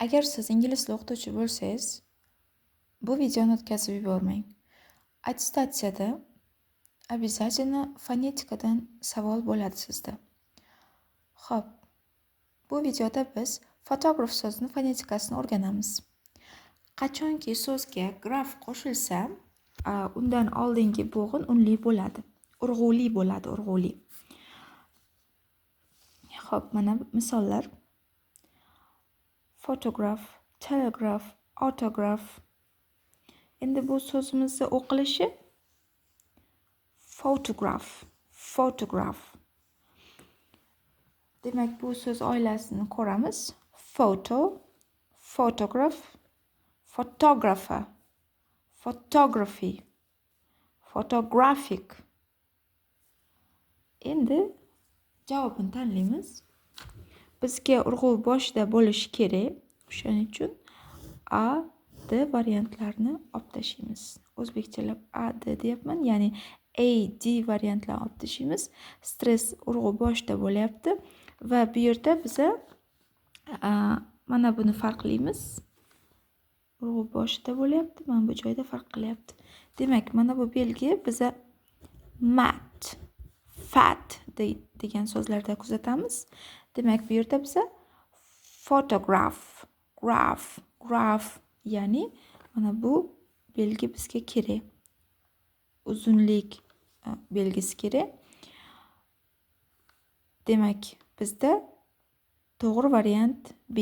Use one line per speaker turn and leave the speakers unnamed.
Agar siz ingliz tili o'qituvchi bo'lsangiz, bu videoni o'tkazib yubormang. Attestatsiyada обязательно fonetikadan savol bo'ladi sizda. Xo'p, bu videoda biz photograph so'zini fonetikasini o'rganamiz. Qachonki so'zga graf qo'shilsa, undan oldingi bo'g'in unli bo'ladi. Urg'uli bo'ladi, urg'uli. Xo'p, mana misollar. Photograph, telegraph, autograph. Endi bu so'zimizni o'qilishi photograph, photograph. Demak, bu so'z oilasini ko'ramiz. Photo, photograph, photographer, photography, photographic. Endi javobini tanlaymiz. Bizga urg'u boshida bo'lishi kerak. O'shaning uchun A, D variantlarini olib tashlaymiz. O'zbekchalab A, D deyapman, ya'ni A, D variantlarini olib tashlaymiz. Stress urg'u boshida bo'lyapti va bu yerda biza mana buni farqlaymiz. Urg'u boshida bo'lyapti, mana bu joyda farq qilyapti. Demak, mana bu belgi biza mat, fat degan so'zlarda kuzatamiz. Demak, bu yerda biza photograph, graph, graph, ya'ni mana bu belgi bizga kerak. Uzunlik belgisi kerak. Demak, bizda to'g'ri variant B.